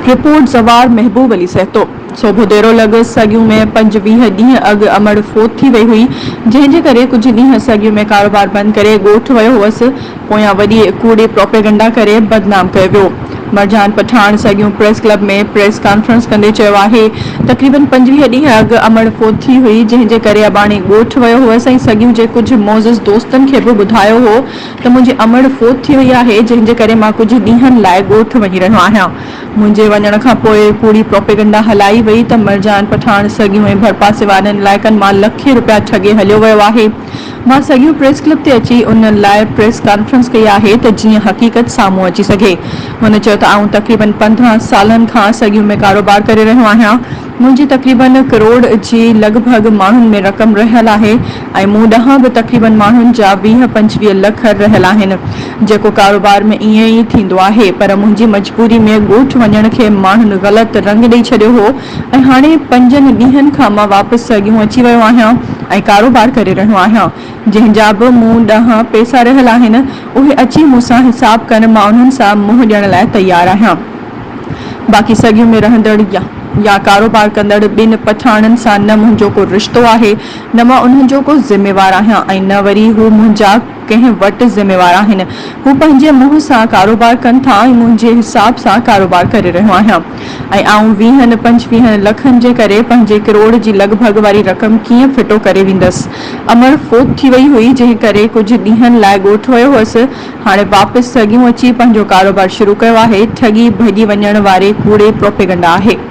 Report, زوار محبوب علي سهتو، سوڀوديرو لڳ سڳيون ۾ 25 ڏينهن اڳ امڙ فوت ٿي وئي هئي، جنهن جي ڪري ڪجهه ڏينهن سڳيون ۾ ڪاروبار بند ڪري ڳوٺ ويو هئس، پويان وڏي ڪوڙي پروپيگنڊا ڪري بدنام ڪيو ويو. Marjan Pathan Saghion press club ۾ press conference ڪندي چيو آهي تقريبن 25 ڏينهن اڳ امڙ فوت ٿي هئي، جنهن جي ڪري اباڻي ڳوٺ ويو هئس ۽ سڳيون جي ڪجهه معزز دوستن کي به ٻڌايو هو ته منهنجي امڙ فوت ٿي وئي آهي، جنهن جي ڪري مان ڪجهه ڏينهن لاء ڳوٺ وڃي رهيو آهيان. منهنجي وڃڻ کان پوء ڪوڙي پروپيگنڊا هلائي وئي ته مرجان پٺاڻ سڳيون ۽ ڀرپاسي وارن علائقن مان لکين رپيا ٺڳي هليو ويو آهي. مان سڳيون پريس ڪلب تي اچي ان لاء پريس ڪانفرنس ڪئي آهي ته جيئن حقيقت سامهون اچي سگهي. هن چيو ته آئون تقريبن 15 سالن کان سڳيون ۾ ڪاروبار ڪري رهيو آهيان. منهنجي تقريبن ڪروڙ جي لڳ ڀڳ ماڻهن ۾ رقم رهيل آهي ۽ مون ڏانهن به تقريبن ماڻهن جا 20 25 لک رهيل آهن جيڪو ڪاروبار ۾ ائين ئي ٿيندو آهي پر منهنجي مجبوري ۾ ڳوٺ وڃڻ کي ماڻهن غلط رنگ ڏئي ڇڏيو هو ۽ هاڻي پنجن ڏينهن کان مان واپس سڳيون اچي ويو آهيان ۽ ڪاروبار ڪري رهيو آهيان جنهن جا به مون ڏانهن پئسا رهيل آهن اهي اچي مون سان حساب ڪن مان انهن سان منهن ڏيڻ لاء تيار آهيان. باقي سڳيون ۾ رهندڙ يا ڪاروبار ڪندڙ ٻن پٺاڻن سان نه منهنجو ڪو رشتو آهي، نه مان انهن جو ڪو ذميوار آهيان ۽ نه وري هو منهنجا ڪنهن وٽ ذميوار آهن. هو پنهنجي منهن سان ڪاروبار ڪن ٿا ۽ منهنجي حساب سان ڪاروبار ڪري رهيو آهيان ۽ آئون ويهن پنجويهن لکن جي ڪري پنهنجي ڪروڙ جي لڳ ڀڳ واري رقم ڪيئن ڦٽو ڪري ويندس. امڙ فوت ٿي وئي هئي، جنهن ڪري ڪجهه ڏينهن لاء ڳوٺ ويو هئس. هاڻي واپس سڳيون اچي پنهنجو ڪاروبار شروع ڪيو آهي، ٺڳي ڀڄي وڃڻ واري ڪوڙي پروپيگنڊا آهي.